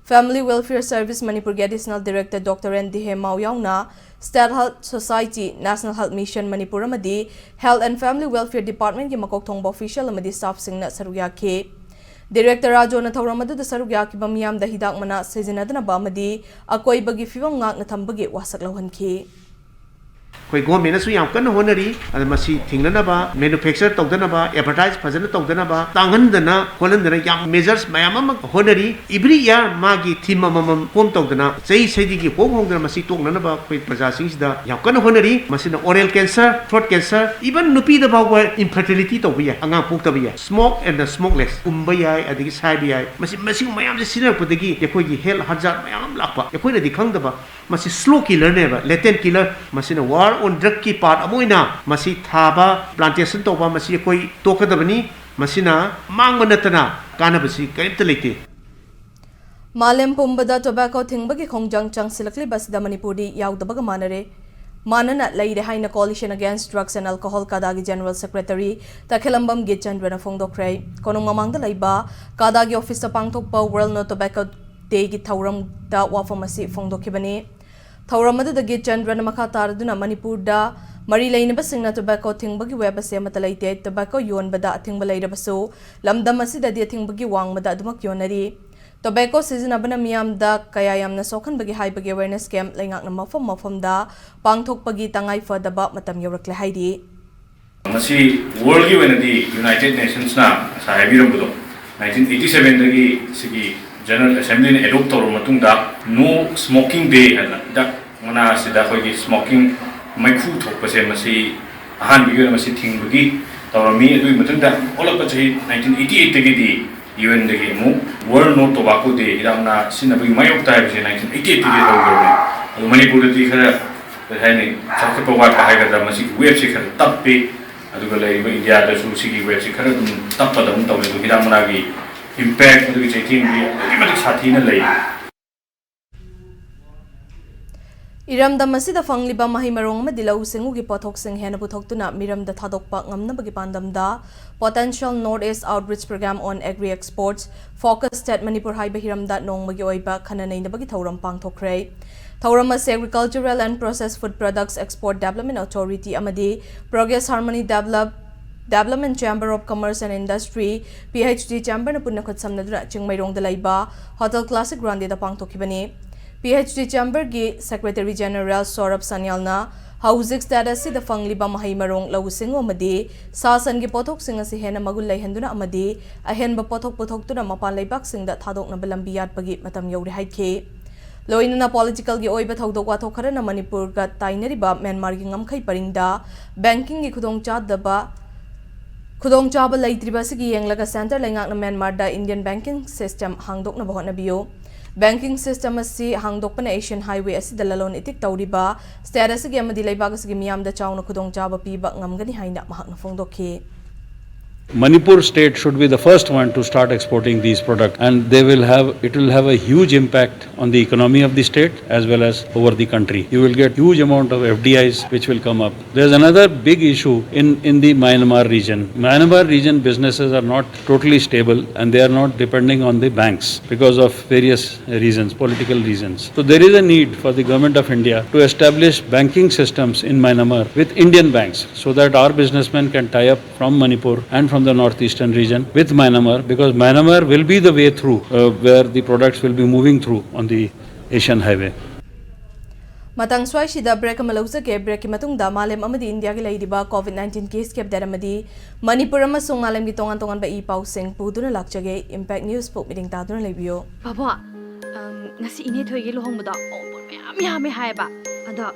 Family Welfare Service ꯃꯅꯤꯄꯨꯔꯒꯤ Additional Director Doctor N Dihemau ꯌꯥꯎꯅ State Health Society, National Health Mission Manipur ꯑꯃꯗꯤ Health and Family Welfare Departmentꯀꯤ ꯃꯀꯣꯛ ꯊꯣꯡꯕ official ꯑꯃꯗꯤ staffꯁꯤꯡꯅ ꯁꯔꯨꯛ ꯌꯥꯈꯤ꯫ Director ꯔꯥꯖꯣꯅ ꯊꯧꯔꯝ ꯑꯗꯨꯗ ꯁꯔꯨꯛ ꯌꯥꯈꯤꯕ ꯃꯤꯌꯥꯝꯗ ꯍꯤꯗꯥꯛ ꯃꯅꯥ ꯁꯤꯖꯤꯟꯅꯗꯅꯕ ꯑꯃꯗꯤ ꯑꯀꯣꯏꯕꯒꯤ ꯐꯤꯕꯝ ꯉꯥꯛꯅ ꯊꯝꯕꯒꯤ ꯋꯥꯁꯛ ꯂꯧꯍꯟꯈꯤ꯫ ꯑꯩꯈꯣꯏ governmentꯅꯁꯨ ꯌꯥꯝ ꯀꯟꯅ ꯍꯣꯠꯅꯔꯤ꯫ ꯑꯗ ꯃꯁꯤ ꯊꯤꯡꯅꯅꯕ, manufacture ꯇꯧꯗꯅꯕ, advertise ꯐꯖꯅ ꯇꯧꯗꯅꯕ, ꯇꯥꯡꯍꯟꯗꯅ ꯈꯣꯠꯍꯟꯗꯅ ꯌꯥꯝ measures ꯃꯌꯥꯝ ꯑꯃ ꯍꯣꯠꯅꯔꯤ꯫ Every year ꯃꯥꯒꯤ theme ꯑꯃꯃꯝ form ꯇꯧꯗꯅ ꯆꯍꯤ ꯆꯍꯤꯒꯤ ꯍꯣꯡ ꯍꯣꯡꯗꯅ ꯃꯁꯤ ꯇꯣꯛꯅꯅꯕ ꯑꯩꯈꯣꯏ ꯄ꯭ꯔꯖꯥꯁꯤꯡꯁꯤꯗ ꯌꯥꯝ ꯀꯟꯅ ꯍꯣꯠꯅꯔꯤ꯫ ꯃꯁꯤꯅ oral cancer, throat cancer, even ꯅꯨꯄꯤꯗ ꯐꯥꯎꯕ infertility ꯇꯧꯕ ꯌꯥꯏ, ꯑꯉꯥꯡ ꯄꯣꯛꯇꯕ ꯌꯥꯏ꯫ Smoke and the smokeless, ꯎꯝꯕ ꯌꯥꯏ, ꯑꯗꯒꯤ ꯁꯥꯏꯕ ꯌꯥꯏ꯫ ꯃꯁꯤ, ꯃꯁꯤꯒꯨꯝꯕ ꯃꯌꯥꯝꯁꯦ ꯁꯤꯖꯤꯟꯅꯔꯛꯄꯗꯒꯤ ꯑꯩꯈꯣꯏꯒꯤ health hazard ꯃꯌꯥꯝ ꯑꯃ ꯂꯥꯛꯄ, ꯑꯩꯈꯣꯏꯅꯗꯤ ꯈꯪꯗꯕ꯫ ꯃꯁꯤ slow killerꯅꯦꯕ, latent killer꯫ ꯃꯁꯤꯅ war on drugꯀꯤ part ꯑꯃ ꯑꯣꯏꯅ ꯃꯁꯤ ꯊꯥꯕ, plantation ꯇꯧꯕ, ꯃꯁꯤ ꯑꯩꯈꯣꯏ ꯇꯣꯛꯀꯗꯕꯅꯤ꯫ ꯃꯁꯤꯅ ꯃꯥꯡꯕ ꯅꯠꯇꯅ ꯀꯥꯟꯅꯕꯁꯤ ꯀꯔꯤꯝꯇ ꯂꯩꯇꯦ꯫ ꯃꯥꯂꯦꯝ ꯄꯨꯝꯕꯗ tobacco ꯊꯤꯡꯕꯒꯤ ꯈꯣꯡꯖꯪ ꯆꯪꯁꯤꯜꯂꯛꯂꯤꯕ ꯑꯁꯤꯗ ꯃꯅꯤꯄꯨꯔꯗꯤ ꯌꯥꯎꯗꯕꯒ ꯃꯥꯟꯅꯔꯦ꯫ ꯃꯥꯟꯅꯅ ꯂꯩꯔꯦ ꯍꯥꯏꯅ Coalition Against Drugs and Alcohol ꯀꯥꯗꯥꯒꯤ General Secretary ꯇꯈꯦꯂꯝꯕꯝ ꯒꯤꯠꯆꯟꯗ꯭ꯔꯅ ꯐꯣꯡꯗꯣꯛꯈ꯭ꯔꯦ꯫ ꯀꯣꯅꯨꯡ ꯃꯃꯥꯡꯗ ꯂꯩꯕ ꯀꯥꯗꯥꯒꯤ officeꯇ ꯄꯥꯡꯊꯣꯛꯄ World No Tobacco Dayꯒꯤ ꯊꯧꯔꯝꯗ ꯋꯥꯐꯝ ꯑꯁꯤ ꯐꯣꯡꯗꯣꯛꯈꯤꯕꯅꯤ꯫ ꯊꯧꯔꯝ ꯑꯗꯨꯗ ꯒꯤꯠꯆꯟꯗ꯭ꯔꯅ ꯃꯈꯥ ꯇꯥꯔꯗꯨꯅ ꯃꯅꯤꯄꯨꯔꯗ ꯃꯔꯤ ꯂꯩꯅꯕꯁꯤꯡꯅ tobacco ꯊꯤꯡꯕꯒꯤ ꯋꯦꯕ ꯑꯁꯤ ꯑꯃꯠꯇ ꯂꯩꯇꯦ, tobacco ꯌꯣꯟꯕꯗ ꯑꯊꯤꯡꯕ ꯂꯩꯔꯕꯁꯨ ꯂꯝꯗꯝ ꯑꯁꯤꯗꯗꯤ ꯑꯊꯤꯡꯕꯒꯤ ꯋꯥꯡꯃꯗ ꯑꯗꯨꯃꯛ ꯌꯣꯟꯅꯔꯤ꯫ Tobacco ꯁꯤꯖꯤꯟꯅꯕꯅ ꯃꯤꯌꯥꯝꯗ ꯀꯌꯥ ꯌꯥꯝꯅ ꯁꯣꯛꯍꯟꯕꯒꯦ ꯍꯥꯏꯕꯒꯤ awareness camp ꯂꯩꯉꯥꯛꯅ ꯃꯐꯝ ꯃꯐꯝꯗ ꯄꯥꯡꯊꯣꯛꯄꯒꯤ ꯇꯉꯥꯏ ꯐꯗꯕ ꯃꯇꯝ ꯌꯧꯔꯛꯂꯦ ꯍꯥꯏꯔꯤ꯫ ꯃꯁꯤ worldꯒꯤ ꯑꯣꯏꯅꯗꯤ United Nationsꯅ ꯉꯁꯥꯏ ꯍꯥꯏꯕꯤꯔꯝꯕꯗꯣ, nineteen eighty sevenꯗꯒꯤ ꯁꯤꯒꯤ General Assemblyꯅ adopt ꯇꯧꯔꯕ ꯃꯇꯨꯡꯗ No Smoking Day ꯍꯥꯏꯅ ꯍꯤꯗꯥꯛ ꯃꯅꯥ ꯑꯁꯤꯗ ꯑꯩꯈꯣꯏꯒꯤ smoking ꯃꯩꯈꯨ ꯊꯣꯛꯄꯁꯦ ꯃꯁꯤ ꯑꯍꯥꯟꯕꯒꯤ ꯑꯣꯏꯅ ꯃꯁꯤ ꯊꯤꯡꯕꯒꯤ ꯇꯧꯔꯝꯃꯤ꯫ ꯑꯗꯨꯒꯤ ꯃꯇꯨꯡꯗ ꯑꯣꯜꯂꯛꯄ ꯆꯍꯤ nineteen eighty eightꯇꯒꯤꯗꯤ UNꯗꯒꯤ ꯑꯃꯨꯛ World No Tobacco Day ꯍꯤꯗꯥꯛ ꯃꯅꯥ ꯁꯤꯖꯤꯟꯅꯕꯒꯤ ꯃꯥꯌꯣꯛꯇ ꯍꯥꯏꯕꯁꯦ nineteen eighty eightꯇꯒꯤ ꯍꯧꯈ꯭ꯔꯕꯅꯤ꯫ ꯑꯗꯨ ꯃꯅꯤꯄꯨꯔꯗꯗꯤ ꯈꯔ ꯀꯔꯤ ꯍꯥꯏꯅꯤ, ꯆꯥꯎꯈꯠꯄ ꯋꯥꯠꯄ ꯍꯥꯏꯒꯗ꯭ꯔꯥ, ꯃꯁꯤꯒꯤ waveꯁꯦ ꯈꯔ ꯇꯞꯄꯤ꯫ ꯑꯗꯨꯒ ꯂꯩꯔꯤꯕ ꯏꯟꯗꯤꯌꯥꯗꯁꯨ ꯁꯤꯒꯤ waveꯁꯦ ꯈꯔ ꯑꯗꯨꯝ ꯇꯞꯄꯗꯧꯅ ꯇꯧꯋꯤ꯫ ꯑꯗꯨ ꯍꯤꯗꯥꯛ ꯃꯅꯥꯒꯤ impact ꯑꯗꯨꯒꯤ ꯆꯩꯊꯦꯡꯗꯤ ꯑꯗꯨꯛꯀꯤ ꯃꯇꯤꯛ ꯁꯥꯊꯤꯅ ꯂꯩ꯫ ꯏꯔꯝꯗꯝ ꯑꯁꯤꯗ ꯐꯪꯂꯤꯕ ꯃꯍꯩ ꯃꯔꯣꯡ ꯑꯃꯗꯤ ꯂꯧꯎ ꯁꯤꯡꯎꯒꯤ ꯄꯣꯠꯊꯣꯛꯁꯤꯡ ꯍꯦꯟꯅ ꯄꯨꯊꯣꯛꯇꯨꯅ ꯃꯤꯔꯝꯗ ꯊꯥꯗꯣꯛꯄ ꯉꯝꯅꯕꯒꯤ ꯄꯥꯟꯗꯝꯗ Potential North East Outreach Program on Agri Exports Focus State Manipur ꯍꯥꯏꯕ ꯍꯤꯔꯝꯗ ꯅꯣꯡꯃꯒꯤ ꯑꯣꯏꯕ ꯈꯟꯅ ꯅꯩꯅꯕꯒꯤ ꯊꯧꯔꯝ ꯄꯥꯡꯊꯣꯛꯈ꯭ꯔꯦ꯫ ꯊꯧꯔꯝ ꯑꯁꯤ Agricultural and Processed Food Products Export Development Authority ꯑꯃꯗꯤ Progress Harmony Develop Development Chamber of Commerce and Industry, PHD Chamberꯅ ꯄꯨꯟꯅ ꯈꯨꯠꯁꯝꯅꯗꯨꯅ ꯆꯤꯡꯃꯩꯔꯣꯡꯗ ꯂꯩꯕ Hotel Classic Grandeꯗ ꯄꯥꯡꯊꯣꯛꯈꯤꯕꯅꯤ꯫ PHD Chamberꯒꯤ Secretary General ꯁꯧꯔꯚ ꯁꯥꯟꯌꯥꯜꯅ ꯍꯧꯖꯤꯛ state ꯑꯁꯤꯗ ꯐꯪꯂꯤꯕ ꯃꯍꯩ ꯃꯔꯣꯡ, ꯂꯧꯎ ꯁꯤꯡꯎ ꯑꯃꯗꯤ ꯁꯥ ꯁꯟꯒꯤ ꯄꯣꯠꯊꯣꯛꯁꯤꯡ ꯑꯁꯤ ꯍꯦꯟꯅ ꯃꯒꯨꯟ ꯂꯩꯍꯟꯗꯨꯅ ꯑꯃꯗꯤ ꯑꯍꯦꯟꯕ ꯄꯣꯠꯊꯣꯛ ꯄꯨꯊꯣꯛꯇꯨꯅ ꯃꯄꯥꯟ ꯂꯩꯕꯥꯛꯁꯤꯡꯗ ꯊꯥꯗꯣꯛꯅꯕ ꯂꯝꯕꯤ ꯌꯥꯠꯄꯒꯤ ꯃꯇꯝ ꯌꯧꯔꯦ ꯍꯥꯏꯈꯤ꯫ ꯂꯣꯏꯅꯅ politicalꯒꯤ ꯑꯣꯏꯕ ꯊꯧꯗꯣꯛ ꯋꯥꯊꯣꯛ ꯈꯔꯅ ꯃꯅꯤꯄꯨꯔꯒ ꯇꯥꯏꯅꯔꯤꯕ ꯃ꯭ꯌꯥꯟꯃꯥꯔꯒꯤ ꯉꯝꯈꯩ ꯄꯔꯤꯡꯗ bankingꯒꯤ ꯈꯨꯗꯣꯡꯆꯥꯗꯕ ꯈꯨꯗꯣꯡꯆꯥꯕ ꯂꯩꯇ꯭ꯔꯤꯕ ꯑꯁꯤꯒꯤ ꯌꯦꯡꯂꯒ centre ꯂꯩꯉꯥꯛꯅ ꯃ꯭ꯌꯥꯟꯃꯥꯔꯗ Indian banking system ꯍꯥꯡꯗꯣꯛꯅꯕ ꯍꯣꯠꯅꯕꯤꯌꯨ꯫ Banking system ꯑꯁꯤ ꯍꯥꯡꯗꯣꯛꯄꯅ Asian Highway ꯑꯁꯤꯗ ꯂꯂꯣꯟ ꯏꯇꯤꯛ ꯇꯧꯔꯤꯕ state ꯑꯁꯤꯒꯤ ꯑꯃꯗꯤ ꯂꯩꯕꯥꯛ ꯑꯁꯤꯒꯤ ꯃꯤꯌꯥꯝꯗ ꯆꯥꯎꯅ ꯈꯨꯗꯣꯡꯆꯥꯕ ꯄꯤꯕ ꯉꯝꯒꯅꯤ ꯍꯥꯏꯅ ꯃꯍꯥꯛꯅ ꯐꯣꯡꯗꯣꯛꯈꯤ꯫ Manipur state should be the first one to start exporting these products, and they will have, it will have a huge impact on the economy of the state as well as over the country. You will get huge amount of F D Is which will come up. There's another big issue in, in the Myanmar region. Myanmar region businesses are not totally stable and they are not depending on the banks because of various reasons, political reasons. So there is a need for the Government of India to establish banking systems in Myanmar with Indian banks so that our businessmen can tie up from Manipur and from the northeastern region with Myanmar, because Myanmar will be the way through, uh, where the products will be moving through on the Asian highway. ꯃꯇꯥꯡ ꯁ꯭ꯋꯥꯏꯁꯤꯗ break ꯑꯃ ꯂꯧꯖꯒꯦ꯫ ꯕ꯭ꯔꯦꯛꯀꯤ ꯃꯇꯨꯡꯗ ꯃꯥꯂꯦꯝ ꯑꯃꯗꯤ ꯏꯟꯗꯤꯌꯥꯒꯤ ꯂꯩꯔꯤꯕ COVID ꯅꯥꯏꯟꯇꯤꯟꯒꯤ ꯀꯦꯁꯀꯤ ꯑꯞꯗꯦꯠ ꯑꯃꯗꯤ ꯃꯅꯤꯄꯨꯔ ꯑꯃꯁꯨꯡ ꯃꯥꯂꯦꯝꯒꯤ ꯇꯣꯉꯥꯟ ꯇꯣꯉꯥꯟꯕ ꯏ ꯄꯥꯎꯁꯤꯡ ꯄꯨꯗꯨꯅ ꯂꯥꯛꯆꯒꯦ꯫ ꯏꯝꯄꯦꯛ ꯅ꯭ꯌꯨꯁꯄꯨ ꯃꯤꯠꯌꯦꯡ ꯇꯥꯗꯨꯅ ꯂꯩꯕꯤꯌꯨ꯫ ꯕꯥꯕꯣ, ꯑꯝ, ꯉꯁꯤ ꯏꯅꯦ ꯊꯣꯏꯒꯤ ꯂꯨꯍꯣꯡꯕꯗꯣ ꯑꯋꯣꯟꯄꯣꯠ ꯃꯌꯥꯝ ꯌꯥꯝꯃꯦ ꯍꯥꯏꯌꯦꯕ꯫ ꯑꯗꯣ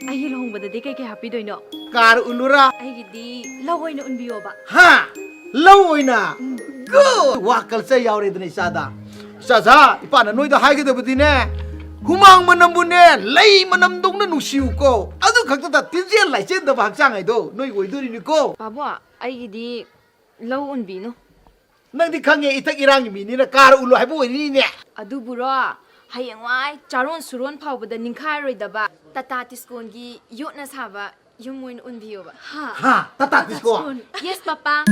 ꯑꯩꯒꯤ ꯂꯨꯍꯣꯡꯕꯗꯗꯤ ꯀꯩꯀꯩ ꯍꯥꯞꯄꯤꯗꯣꯏꯅꯣ? ꯀꯥꯔ ꯎꯜꯂꯨꯔꯥ? ꯑꯩꯒꯤꯗꯤ ꯂꯧ ꯑꯣꯏꯅ ꯎꯟꯕꯤꯌꯣꯕ꯫ ꯍꯥ? ꯂꯧ ꯑꯣꯏꯅ? ꯒꯨꯗ! ꯋꯥ ꯀꯜꯆꯔ ꯌꯥꯎꯔꯦꯗꯅ ꯏꯆꯥꯗ꯫ ꯏꯆꯥꯁꯥ, ꯏꯄꯥꯅ ꯅꯣꯏꯗ ꯍꯥꯏꯒꯗꯕꯗꯤꯅꯦ, ꯍꯨꯃꯥꯡ ꯃꯅꯝꯕꯨꯅꯦ ꯂꯩ ꯃꯅꯝꯗꯧꯅ ꯅꯨꯡꯁꯤꯌꯨꯀꯣ꯫ ꯑꯗꯨ ꯈꯛꯇꯗ ꯇꯤꯟꯖꯦꯜ ꯂꯥꯏꯆꯦꯟꯗꯕ ꯍꯛꯆꯥꯡ ꯍꯥꯏꯗꯣ ꯅꯣꯏ ꯑꯣꯏꯗꯣꯔꯤꯅꯤꯀꯣ꯫ ꯕꯥꯕꯣ, ꯑꯩꯒꯤꯗꯤ ꯂꯧ ꯎꯟꯕꯤꯅꯨ꯫ ꯅꯪꯗꯤ ꯈꯪꯉꯦ, ꯏꯊꯛ ꯏꯔꯥꯡꯒꯤ ꯃꯤꯅꯤꯅ ꯀꯥꯔ ꯎꯜꯂꯨ ꯍꯥꯏꯕ ꯑꯣꯏꯔꯤꯅꯤꯅꯦ꯫ ꯑꯗꯨꯕꯨꯔꯣ, ꯍꯌꯦꯡꯋꯥꯏ ꯆꯥꯔꯣꯟ ꯁꯨꯔꯣꯟ ꯐꯥꯎꯕꯗ ꯅꯤꯡꯈꯥꯏꯔꯣꯏꯗꯕ ꯇꯥꯇꯥ ꯇꯤꯁꯀꯣꯟꯒꯤ ꯌꯣꯠꯅ ꯁꯥꯕ ꯌꯨꯝ ꯑꯣꯏꯅ ꯎꯟꯕꯤꯌꯣꯕ꯫ ꯍꯥ? ꯍꯥ? ꯇꯥꯇꯥ ꯇꯤꯁꯀꯣꯟ? Yes, papa.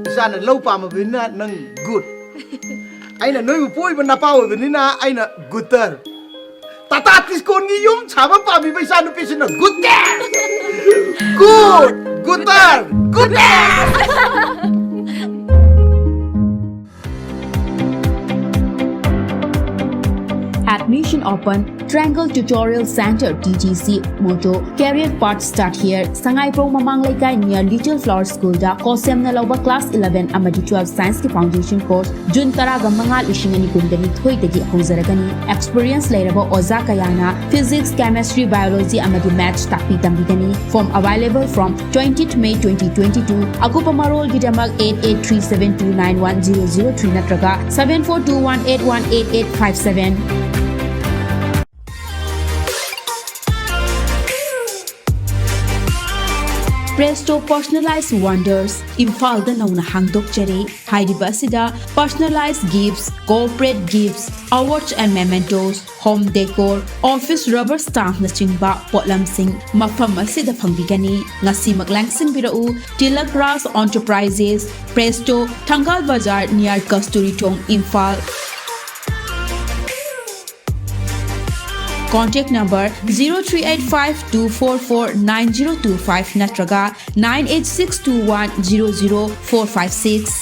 ꯏꯆꯥꯅ ꯂꯧ ꯄꯥꯝꯃꯕꯅꯤꯅ ꯅꯪ ꯒꯨꯗ꯫ ꯑꯩꯅ ꯅꯣꯏꯕꯨ ꯄꯣꯛꯏꯕ ꯅꯄꯥ ꯑꯣꯏꯕꯅꯤꯅ ꯑꯩꯅ ꯒꯨꯇꯔ꯫ ꯇꯥꯇꯥ ꯇꯤꯁꯀꯣꯟꯒꯤ ꯌꯨꯝ ꯁꯥꯕ ꯄꯥꯝꯃꯤꯕ ꯏꯆꯥ ꯅꯨꯄꯤꯁꯤꯅ ꯒꯨꯇꯔ꯫ Good! ꯒꯨꯇꯔ! ꯒꯨꯇꯔ! Admission open, Triangle Tutorial Center, T T C, Mojo, Career Path Start Here, ꯁꯉꯥꯏꯄ꯭ꯔꯧ ꯃꯃꯥꯡ ꯂꯩꯀꯥꯏ near Little Flower School ꯗ ꯀꯣꯁꯦꯝꯅ ꯂꯧꯕ class eleven ꯑꯃꯗꯤ twelve science ꯀꯤ foundation course June ꯇꯔꯥꯒ ꯃꯉꯥ, ꯂꯤꯁꯤꯡ ꯑꯅꯤ ꯀꯨꯟꯒ ꯅꯤꯊꯣꯏꯗꯒꯤ ꯍꯧꯖꯔꯒꯅꯤ꯫ Experience ꯂꯩꯔꯕ ꯑꯣꯖꯥ ꯀꯌꯥꯅ physics, chemistry, biology ꯑꯃꯗꯤ maths ꯇꯥꯛꯄꯤ ꯇꯝꯕꯤꯒꯅꯤ꯫ Form available from twentieth May twenty twenty-two꯫ ꯑꯀꯨꯞꯄ ꯃꯔꯣꯜꯒꯤꯗꯃꯛ eight eight three seven two nine one zero zero three ꯅꯠꯇ꯭ꯔꯒ seven four two one eight one eight eight five seven꯫ Presto Personalized Wonders, ꯏꯝꯐꯥꯜꯗ ꯅꯧꯅ ꯍꯥꯡꯗꯣꯛꯆꯔꯦ꯫ ꯍꯥꯏꯔꯤꯕ ꯑꯁꯤꯗ personalized gifts, corporate gifts, awards and mementos, home decor, office rubber stampꯅꯆꯤꯡꯕ ꯄꯣꯠꯂꯝꯁꯤꯡ ꯃꯐꯝ ꯑꯁꯤꯗ ꯐꯪꯕꯤꯒꯅꯤ꯫ ꯉꯁꯤꯃꯛ ꯂꯥꯡꯁꯤꯟꯕꯤꯔꯛꯎ꯫ Tilak Raj Enterprises, Presto, Thangal Bazar, near Kasturi Thong, Imphal. Contact number zero three eight five two four four nine zero two five ꯅꯠꯇ꯭ꯔꯒ nine eight six two one zero zero four five six꯫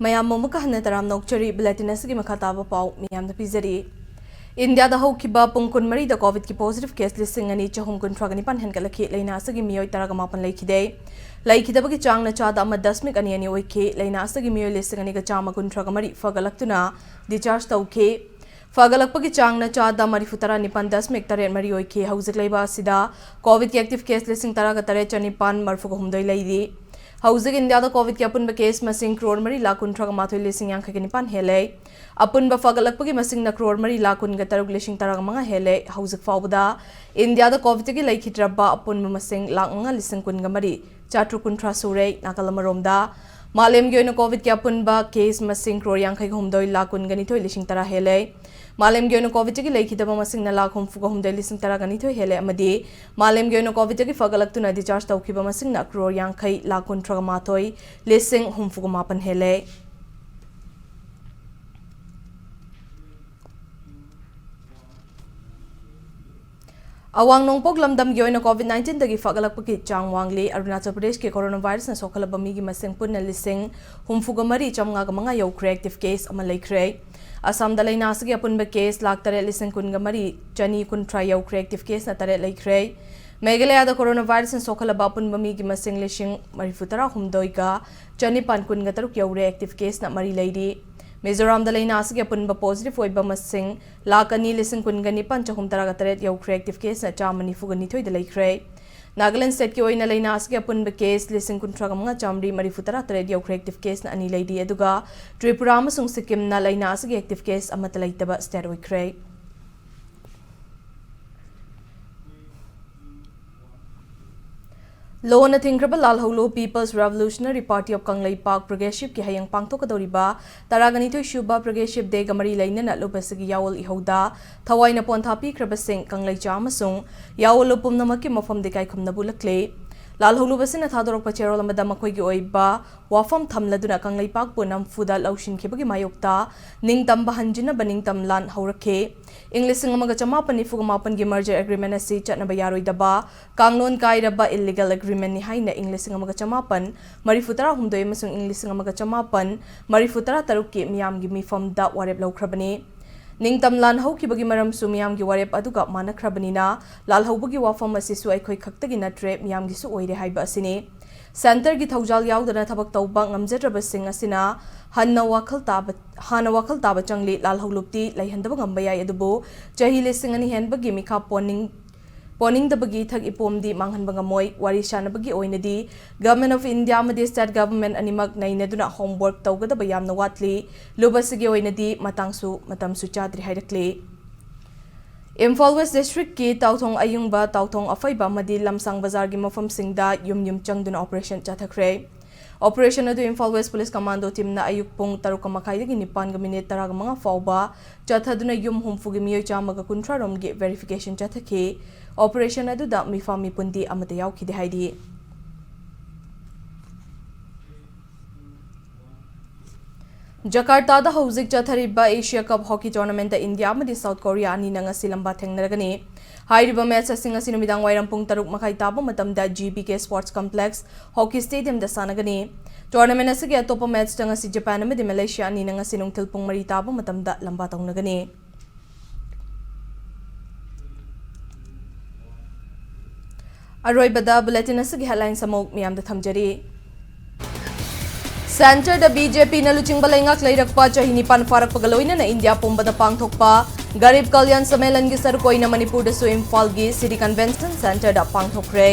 ꯃꯌꯥꯝ ꯑꯃꯨꯛꯀ ꯍꯟꯅ ꯇꯔꯥꯝꯅ ꯑꯣꯛꯆꯔꯤ꯫ Bulletin ꯑꯁꯤꯒꯤ ꯃꯈꯥ ꯇꯥꯕ ꯄꯥꯎ ꯃꯤꯌꯥꯝꯗ ꯄꯤꯖꯔꯤ꯫ ꯏꯟꯗꯤꯌꯥꯗ ꯍꯧꯈꯤꯕ ꯄꯨꯡ ꯀꯨꯟꯃꯔꯤꯗ COVID-ꯀꯤ positive case ꯂꯤꯁꯤꯡ ꯑꯅꯤ ꯆꯍꯨꯝ ꯀꯨꯟꯊ꯭ꯔꯥꯒ ꯅꯤꯄꯥꯟ ꯍꯦꯟꯒꯠꯂꯛꯈꯤ꯫ ꯂꯩꯅꯥ ꯑꯁꯤꯒꯤ ꯃꯤꯑꯣꯏ ꯇꯔꯥꯒ ꯃꯥꯄꯟ ꯂꯩꯈꯤꯗꯦ꯫ ꯂꯩꯈꯤꯗꯕꯒꯤ ꯆꯥꯡꯅ ꯆꯥꯗ ꯑꯃ ꯗꯁꯃꯤꯛ ꯑꯅꯤ ꯑꯅꯤ ꯑꯣꯏꯈꯤ꯫ ꯂꯩꯅꯥ ꯑꯁꯤꯒꯤ ꯃꯤꯑꯣꯏ ꯂꯤꯁꯤꯡ ꯑꯅꯤꯒ ꯆꯥꯝꯃ ꯀꯨꯟꯊ꯭ꯔꯥꯒ ꯃꯔꯤ ꯐꯒꯠꯂꯛꯇꯨꯅ discharge ꯇꯧꯈꯤ꯫ ꯐꯒꯠꯂꯛꯄꯒꯤ ꯆꯥꯡꯅ ꯆꯥꯗ ꯃꯔꯤꯐꯨ ꯇꯔꯥ ꯅꯤꯄꯥꯟ ꯗꯁꯃꯤꯛ ꯇꯔꯦꯠ ꯃꯔꯤ ꯑꯣꯏꯈꯤ꯫ ꯍꯧꯖꯤꯛ ꯂꯩꯕ ꯑꯁꯤꯗ COVID-ꯀꯤ active case ꯂꯤꯁꯤꯡ ꯇꯔꯥꯒ ꯇꯔꯦꯠ ꯆꯅꯤꯄꯥꯟ ꯃꯔꯤꯐꯨꯒ ꯍꯨꯝꯗꯣꯏ ꯂꯩꯔꯤ꯫ ꯍꯧꯖꯤꯛ ꯏꯟꯗꯤꯌꯥꯗ COVID-ꯀꯤ ꯑꯄꯨꯟꯕ case ꯃꯁꯤꯡ ꯀ꯭ꯔꯣꯔ ꯃꯔꯤ ꯂꯥꯈ ꯀꯨꯟꯊ꯭ꯔꯥꯒ ꯃꯥꯊꯣꯏ ꯂꯤꯁꯤꯡ ꯌꯥꯡꯈꯩꯒ ꯅꯤꯄꯥꯟ ꯍꯦꯜꯂꯦ꯫ ꯑꯄꯨꯟꯕ ꯐꯒꯠꯂꯛꯄꯒꯤ ꯃꯁꯤꯡꯅ ꯀ꯭ꯔꯣꯔ ꯃꯔꯤ ꯂꯥꯈ ꯀꯨꯟꯒ ꯇꯔꯨꯛ ꯂꯤꯁꯤꯡ ꯇꯔꯥꯒ ꯃꯉꯥ ꯍꯦꯜꯂꯦ꯫ ꯍꯧꯖꯤꯛ ꯐꯥꯎꯕꯗ ꯏꯟꯗꯤꯌꯥꯗ COVID-ꯇꯒꯤ ꯂꯩꯈꯤꯗ꯭ꯔꯕ ꯑꯄꯨꯟꯕ ꯃꯁꯤꯡ ꯂꯥꯈ ꯃꯉꯥ ꯂꯤꯁꯤꯡ ꯀꯨꯟꯒ ꯃꯔꯤ ꯆꯥꯇ꯭ꯔꯨꯛ ꯀꯨꯟꯊ꯭ꯔꯥ ꯁꯨꯔꯦ꯫ ꯅꯥꯀꯜ ꯑꯃꯔꯣꯝꯗ, ꯃꯥꯂꯦꯝꯒꯤ ꯑꯣꯏꯅ COVID-ꯀꯤ ꯑꯄꯨꯟꯕ case ꯃꯁꯤꯡ ꯀ꯭ꯔꯣꯔ ꯌꯥꯡꯈꯩꯒ ꯍꯨꯝꯗꯣꯏ ꯂꯥꯈ ꯀꯨꯟꯒ ꯅꯤꯊꯣꯏ ꯂꯤꯁꯤꯡ ꯇꯔꯥ ꯍꯦꯜꯂꯦ꯫ ꯃꯥꯂꯦꯝꯒꯤ ꯑꯣꯏꯅ COVID-ꯇꯒꯤ ꯂꯩꯈꯤꯗꯕ ꯃꯁꯤꯡꯅ ꯂꯥꯈ ꯍꯨꯝꯐꯨꯒ ꯍꯨꯝꯗꯣꯏ ꯂꯤꯁꯤꯡ ꯇꯔꯥꯒ ꯅꯤꯊꯣꯏ ꯍꯦꯜꯂꯦ ꯑꯃꯗꯤ ꯃꯥꯂꯦꯝꯒꯤ ꯑꯣꯏꯅ COVID-ꯇꯒꯤ ꯐꯒꯠꯂꯛꯇꯨꯅ discharge ꯇꯧꯈꯤꯕ ꯃꯁꯤꯡꯅ ꯀ꯭ꯔꯣꯔ ꯌꯥꯡꯈꯩ ꯂꯥꯈ ꯀꯨꯟꯊ꯭ꯔꯥꯒ ꯃꯥꯊꯣꯏ ꯂꯤꯁꯤꯡ ꯍꯨꯝꯐꯨꯒ ꯃꯥꯄꯟ ꯍꯦꯜꯂꯦ꯫ ꯑꯋꯥꯡ ꯅꯣꯡꯄꯣꯛ ꯂꯝꯗꯝꯒꯤ ꯑꯣꯏꯅ COVID-nineteenꯗꯒꯤ ꯐꯒꯠꯂꯛꯄꯒꯤ ꯆꯥꯡ ꯋꯥꯡꯂꯤ꯫ ꯑꯔꯨꯅꯥꯆꯜ ꯄ꯭ꯔꯗꯦꯁꯀꯤ coronavirusꯅ ꯁꯣꯛꯍꯜꯂꯕ ꯃꯤꯒꯤ ꯃꯁꯤꯡ ꯄꯨꯟꯅ ꯂꯤꯁꯤꯡ ꯍꯨꯝꯐꯨꯒ ꯃꯔꯤ ꯆꯥꯝꯃꯉꯥꯒ ꯃꯉꯥ ꯌꯧꯈ꯭ꯔꯦ꯫ Active case ꯑꯃ ꯂꯩꯈ꯭ꯔꯦ꯫ ꯑꯁꯥꯝꯗ ꯂꯩꯅꯥ ꯑꯁꯤꯒꯤ ꯑꯄꯨꯟꯕ case ꯂꯥꯈ ꯇꯔꯦꯠ ꯂꯤꯁꯤꯡ ꯀꯨꯟꯒ ꯃꯔꯤ ꯆꯅꯤ ꯀꯨꯟꯊ꯭ꯔꯥ ꯌꯧꯈ꯭ꯔꯦ꯫ Active caseꯅ ꯇꯔꯦꯠ ꯂꯩꯈ꯭ꯔꯦ꯫ ꯃꯦꯘꯥꯂꯌꯥꯗ coronavirusꯅ ꯁꯣꯛꯍꯜꯂꯕ ꯑꯄꯨꯟꯕ ꯃꯤꯒꯤ ꯃꯁꯤꯡ ꯂꯤꯁꯤꯡ ꯃꯔꯤꯐꯨ ꯇꯔꯥ ꯍꯨꯝꯗꯣꯏꯒ ꯆꯅꯤꯄꯥꯟ ꯀꯨꯟꯒ ꯇꯔꯨꯛ ꯌꯧꯔꯦ꯫ Active caseꯅ ꯃꯔꯤ ꯂꯩꯔꯤ꯫ ꯃꯤꯖꯣꯔꯥꯝꯗ ꯂꯩꯅꯥ ꯑꯁꯤꯒꯤ ꯑꯄꯨꯟꯕ positive ꯑꯣꯏꯕ ꯃꯁꯤꯡ ꯂꯥꯈ ꯑꯅꯤ ꯂꯤꯁꯤꯡ ꯀꯨꯟꯒ ꯅꯤꯄꯥꯟ ꯆꯍꯨꯝ ꯇꯔꯥꯒ ꯇꯔꯦꯠ ꯌꯧꯈ꯭ꯔꯦ꯫ Active caseꯅ ꯆꯥꯝꯃ ꯅꯤꯐꯨꯒ ꯅꯤꯊꯣꯏꯗ ꯂꯩꯈ꯭ꯔꯦ꯫ ꯅꯥꯒꯥꯂꯦꯟ stateꯀꯤ ꯑꯣꯏꯅ ꯂꯩꯅꯥ ꯑꯁꯤꯒꯤ ꯑꯄꯨꯟꯕ case ꯂꯤꯁꯤꯡ ꯀꯨꯟꯊ꯭ꯔꯥꯒ ꯃꯉꯥ ꯆꯥꯝꯃꯔꯤ ꯃꯔꯤꯐꯨ ꯇꯔꯥ ꯇꯔꯦꯠ ꯌꯧꯈ꯭ꯔꯦ꯫ Active caseꯅ ꯑꯅꯤ ꯂꯩꯔꯤ꯫ ꯑꯗꯨꯒ ꯇ꯭ꯔꯤꯄꯨꯔꯥ ꯑꯃꯁꯨꯡ ꯁꯤꯛꯀꯤꯝꯅ ꯂꯩꯅꯥ ꯑꯁꯤꯒꯤ active case ꯑꯃꯠꯇ ꯂꯩꯇꯕ state ꯑꯣꯏꯈ꯭ꯔꯦ꯫ ꯂꯣꯟꯅ ꯊꯤꯡꯈ꯭ꯔꯕ ꯂꯥꯜꯍꯧꯂꯨ People's Revolutionary Party of Kangleipak Progressive ꯀꯤ ꯍꯌꯦꯡ ꯄꯥꯡꯊꯣꯛꯀꯗꯧꯔꯤꯕ ꯇꯔꯥꯒ ꯅꯤꯊꯣꯏ ꯁꯨꯕ Progressive Day ꯒ ꯃꯔꯤ ꯂꯩꯅꯅ ꯂꯨꯞ ꯑꯁꯤꯒꯤ ꯌꯥꯑꯣꯜ ꯏꯍꯧꯗ ꯊꯋꯥꯏꯅ ꯄꯣꯟꯊꯥ ꯄꯤꯈ꯭ꯔꯕꯁꯤꯡ ꯀꯪꯂꯩꯆꯥ ꯑꯃꯁꯨꯡ ꯌꯥꯑꯣꯜꯂꯨ ꯄꯨꯝꯅꯃꯛꯀꯤ ꯃꯐꯝꯗ ꯏꯀꯥꯏ ꯈꯨꯝꯅꯕ ꯎꯠꯂꯛꯂꯦ꯫ ꯂꯥꯜꯍꯧꯂꯨꯕꯁꯤꯅ ꯊꯥꯗꯣꯔꯛꯄ ꯆꯦꯔꯣꯜ ꯑꯃꯗ ꯃꯈꯣꯏꯒꯤ ꯑꯣꯏꯕ ꯋꯥꯐꯝ ꯊꯝꯂꯗꯨꯅ ꯀꯪꯂꯩꯄꯥꯛꯄꯨ ꯅꯝꯐꯨꯗ ꯂꯧꯁꯤꯟꯈꯤꯕꯒꯤ ꯃꯥꯌꯣꯛꯇ ꯅꯤꯡꯇꯝꯕ ꯍꯟꯖꯤꯟꯅꯕ ꯅꯤꯡꯇꯝ ꯂꯥꯟ ꯍꯧꯔꯛꯈꯤ꯫ ꯏꯪ ꯂꯤꯁꯤꯡ ꯑꯃꯒ ꯆꯃꯥꯄꯟ ꯅꯤꯐꯨꯒ ꯃꯥꯄꯟꯒꯤ merger agreement ꯑꯁꯤ ꯆꯠꯅꯕ ꯌꯥꯔꯣꯏꯗꯕ ꯀꯥꯡꯂꯣꯟ ꯀꯥꯏꯔꯕ illegal agreement ꯅꯤ ꯍꯥꯏꯅ ꯏꯪ ꯂꯤꯁꯤꯡ ꯑꯃꯒ ꯆꯃꯥꯄꯟ ꯃꯔꯤꯐꯨ ꯇꯔꯥꯍꯨꯝꯗꯣꯏ ꯑꯃꯁꯨꯡ ꯏꯪ ꯂꯤꯁꯤꯡ ꯑꯃꯒ ꯆꯃꯥꯄꯟ ꯃꯔꯤꯐꯨ ꯇꯔꯥ ꯇꯔꯨꯛꯀꯤ ꯃꯤꯌꯥꯝꯒꯤ ꯃꯤꯐꯝꯗ ꯋꯥꯔꯦꯞ ꯂꯧꯈ꯭ꯔꯕꯅꯤ꯫ ꯅꯤꯡꯇꯝ ꯂꯥꯟ ꯍꯧꯈꯤꯕꯒꯤ ꯃꯔꯝꯁꯨ ꯃꯤꯌꯥꯝꯒꯤ ꯋꯥꯔꯦꯞ ꯑꯗꯨꯒ ꯃꯥꯟꯅꯈ꯭ꯔꯕꯅꯤꯅ, ꯂꯥꯜꯍꯧꯕꯒꯤ ꯋꯥꯐꯝ ꯑꯁꯤꯁꯨ ꯑꯩꯈꯣꯏ ꯈꯛꯇꯒꯤ ꯅꯠꯇ꯭ꯔꯦ, ꯃꯤꯌꯥꯝꯒꯤꯁꯨ ꯑꯣꯏꯔꯦ ꯍꯥꯏꯕ ꯑꯁꯤꯅꯤ꯫ Centre ꯒꯤ ꯊꯧꯖꯥꯜ ꯌꯥꯎꯗꯅ ꯊꯕꯛ ꯇꯧꯕ ꯉꯝꯖꯗ꯭ꯔꯕꯁꯤꯡ ꯑꯁꯤꯅ ꯍꯟꯅ ꯋꯥꯈꯜ ꯇꯥꯕ, ꯍꯥꯟꯅ ꯋꯥꯈꯜ ꯇꯥꯕ ꯆꯪꯂꯤ꯫ ꯂꯥꯜꯍꯧꯂꯨꯞꯇꯤ ꯂꯩꯍꯟꯗꯕ ꯉꯝꯕ ꯌꯥꯏ, ꯑꯗꯨꯕꯨ ꯆꯍꯤ ꯂꯤꯁꯤꯡ ꯑꯅꯤ ꯍꯦꯟꯕꯒꯤ ꯃꯤꯈꯥ ꯄꯣꯟꯅꯤꯡ-, ꯄꯣꯟꯅꯤꯡꯗꯕꯒꯤ ꯏꯊꯛ ꯏꯄꯣꯝꯗꯤ ꯃꯥꯡꯍꯟꯕ ꯉꯝꯃꯣꯏ꯫ ꯋꯥꯔꯤ ꯁꯥꯅꯕꯒꯤ ꯑꯣꯏꯅꯗꯤ Government of India ꯑꯃꯗꯤ State Government ꯑꯅꯤꯃꯛ ꯅꯩꯅꯗꯨꯅ homework ꯇꯧꯒꯗꯕ ꯌꯥꯝꯅ ꯋꯥꯠꯂꯤ꯫ ꯂꯨꯞ ꯑꯁꯤꯒꯤ ꯑꯣꯏꯅꯗꯤ ꯃꯇꯥꯡꯁꯨ ꯃꯇꯝꯁꯨ ꯆꯥꯗ꯭ꯔꯤ ꯍꯥꯏꯔꯛꯂꯤ꯫ ꯏꯝꯐꯥꯜ West District ꯀꯤ ꯇꯥꯎꯊꯣꯡ ꯑꯌꯤꯡꯕ, ꯇꯥꯎꯊꯣꯡ ꯑꯐꯩꯕ ꯑꯃꯗꯤ ꯂꯝꯁꯥꯡ ꯕꯖꯥꯔꯒꯤ ꯃꯐꯝꯁꯤꯡꯗ ꯌꯨꯝ ꯌꯨꯝ ꯆꯪꯗꯨꯅ operation ꯆꯠꯊꯈ꯭ꯔꯦ꯫ Operation ꯑꯗꯨ Imphal West Police Commando team ꯅ ꯑꯌꯨꯛ ꯄꯨꯡ ꯇꯔꯨꯛ ꯃꯈꯥꯏꯗꯒꯤ ꯅꯤꯄꯥꯟꯒ minute ꯇꯔꯥꯃꯉꯥ ꯐꯥꯎꯕ ꯆꯠꯊꯗꯨꯅ ꯌꯨꯝ ꯍꯨꯝꯐꯨꯒꯤ ꯃꯤꯑꯣꯏ ꯆꯥꯝꯃꯒ ꯀꯨꯟꯊ꯭ꯔꯥ ꯔꯣꯝꯒꯤ verification ꯆꯠꯊꯈꯤ꯫ Operation ꯑꯗꯨꯗ ꯃꯤꯐꯥ ꯃꯤꯄꯨꯟꯗꯤ ꯑꯃꯠꯇ ꯌꯥꯎꯈꯤꯗꯦ ꯍꯥꯏꯔꯤ꯫ ꯖꯀꯥꯔꯇꯥꯗ ꯍꯧꯖꯤꯛ ꯆꯠꯊꯔꯤꯕ Asia Cup Hockey Tournament ꯇ ꯏꯟꯗꯤꯌꯥ ꯑꯃꯗꯤ ꯁꯥꯎꯠ ꯀꯣꯔꯤꯌꯥ ꯑꯅꯤꯅ ꯉꯁꯤ ꯂꯝꯕꯥ ꯊꯦꯡꯅꯔꯒꯅꯤ꯫ ꯍꯥꯏꯔꯤꯕ match ꯑꯁꯤ ꯉꯁꯤ ꯅꯨꯃꯤꯗꯥꯡ ꯋꯥꯏꯔꯝ ꯄꯨꯡ ꯇꯔꯨꯛ ꯃꯈꯥꯏ ꯇꯥꯕ ꯃꯇꯝꯗ G B K Sports Complex Hockey Stadium ꯗ ꯁꯥꯟꯅꯒꯅꯤ꯫ Tournament ꯑꯁꯤꯒꯤ ꯑꯇꯣꯞꯄ match ꯇ ꯉꯁꯤ ꯖꯄꯥꯟ ꯑꯃꯗꯤ ꯃꯦꯂꯦꯁꯤꯌꯥ ꯑꯅꯤꯅ ꯉꯁꯤ ꯅꯨꯡꯊꯤꯜ ꯄꯨꯡ ꯃꯔꯤ ꯇꯥꯕ ꯃꯇꯝꯗ ꯂꯝꯕꯥ ꯇꯧꯅꯒꯅꯤ꯫ ꯑꯔꯣꯏꯕꯗ bulletin ꯑꯁꯤꯒꯤ headlines ꯑꯃꯨꯛ ꯃꯤꯌꯥꯝꯗ ꯊꯝꯖꯔꯤ꯫ Centre ꯗ B J P ꯅ ꯂꯨꯆꯤꯡꯕ ꯂꯩꯉꯥꯛ ꯂꯩꯔꯛꯄ ꯆꯍꯤ ꯅꯤꯄꯥꯟ ꯐꯥꯔꯛꯄꯒ ꯂꯣꯏꯅꯅ ꯏꯟꯗꯤꯌꯥ ꯄꯨꯝꯕꯗ ꯄꯥꯡꯊꯣꯛꯄ ꯒꯔꯤꯕ ꯀꯜꯌꯥꯟ ꯁꯃꯦꯂꯟꯒꯤ ꯁꯔꯨꯛ ꯑꯣꯏꯅ ꯃꯅꯤꯄꯨꯔꯗꯁꯨ ꯏꯝꯐꯥꯜꯒꯤ City Convention Centre ꯗ ꯄꯥꯡꯊꯣꯛꯈ꯭ꯔꯦ꯫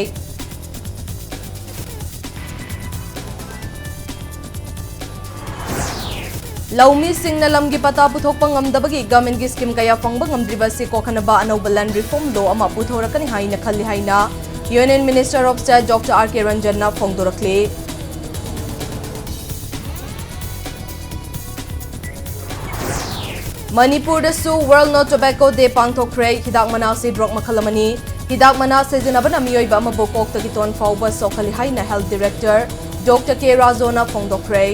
ꯂꯧꯃꯤꯁꯤꯡꯅ ꯂꯝꯒꯤ ꯄꯇꯥ ꯄꯨꯊꯣꯛꯄ ꯉꯝꯗꯕꯒꯤ government ꯀꯤ scheme ꯀꯌꯥ ꯐꯪꯕ ꯉꯝꯗ꯭ꯔꯤꯕ ꯑꯁꯤ ꯀꯣꯛꯍꯟꯅꯕ ꯑꯅꯧꯕ Land Reform Law ꯑꯃ ꯄꯨꯊꯣꯔꯛꯀꯅꯤ ꯍꯥꯏꯅ ꯈꯜꯂꯤ ꯍꯥꯏꯅ Union Minister of State Doctor R K Ranjanꯅ ꯐꯣꯡꯗꯣꯔꯛꯂꯤ꯫ ꯃꯅꯤꯄꯨꯔꯗꯁꯨ World No Tobacco Day ꯄꯥꯡꯊꯣꯛꯈ꯭ꯔꯦ꯫ ꯍꯤꯗꯥꯛ ꯃꯅꯥ ꯑꯁꯤ drug ꯃꯈꯜ ꯑꯃꯅꯤ꯫ ꯍꯤꯗꯥꯛ ꯃꯅꯥ ꯁꯤꯖꯤꯟꯅꯕꯅ ꯃꯤꯑꯣꯏꯕ ꯑꯃꯕꯨ ꯀꯣꯛꯇꯒꯤ ꯇꯣꯟ ꯐꯥꯎꯕ ꯁꯣꯛꯍꯜꯂꯤ ꯍꯥꯏꯅ Health Director Doctor K ꯔꯥꯖꯣꯅ ꯐꯣꯡꯗꯣꯛꯈ꯭ꯔꯦ꯫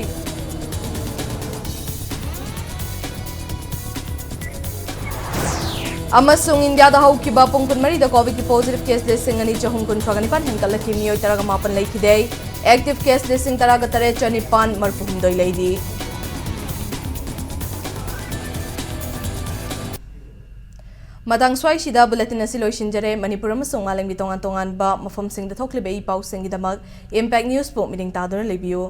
ꯑꯃꯁꯨꯡ ꯏꯟꯗꯤꯌꯥꯗ ꯍꯧꯈꯤꯕ ꯄꯨꯡ ꯀꯨꯟꯃꯔꯤꯗ COVID-ꯀꯤ positive case ꯂꯤꯁꯤꯡ ꯑꯅꯤ ꯆꯍꯨꯝ ꯀꯨꯟꯊ꯭ꯔꯥꯒ ꯅꯤꯄꯥꯟ ꯍꯦꯟꯒꯠꯂꯛꯈꯤ꯫ ꯃꯤꯑꯣꯏ ꯇꯔꯥꯒ ꯃꯥꯄꯟ ꯂꯩꯈꯤꯗꯦ꯫ Active case ꯂꯤꯁꯤꯡ ꯇꯔꯥꯒ ꯇꯔꯦꯠ ꯆꯅꯤꯄꯥꯟ ꯃꯔꯤꯐꯨ ꯍꯨꯝꯗꯣꯏ ꯂꯩꯔꯤ꯫ ꯃꯇꯥꯡ ꯁ꯭ꯋꯥꯏꯁꯤꯗ bulletin ꯑꯁꯤ ꯂꯣꯏꯁꯤꯟꯖꯔꯦ꯫ ꯃꯅꯤꯄꯨꯔ ꯑꯃꯁꯨꯡ ꯃꯥꯂꯦꯝꯒꯤ ꯇꯣꯉꯥꯟ ꯇꯣꯉꯥꯟꯕ ꯃꯐꯝꯁꯤꯡꯗ ꯊꯣꯛꯂꯤꯕ ꯏ ꯄꯥꯎꯁꯤꯡꯒꯤꯗꯃꯛ Impact Newsꯄꯨ ꯃꯤꯠꯌꯦꯡ ꯇꯥꯗꯨꯅ ꯂꯩꯕꯤꯌꯨ꯫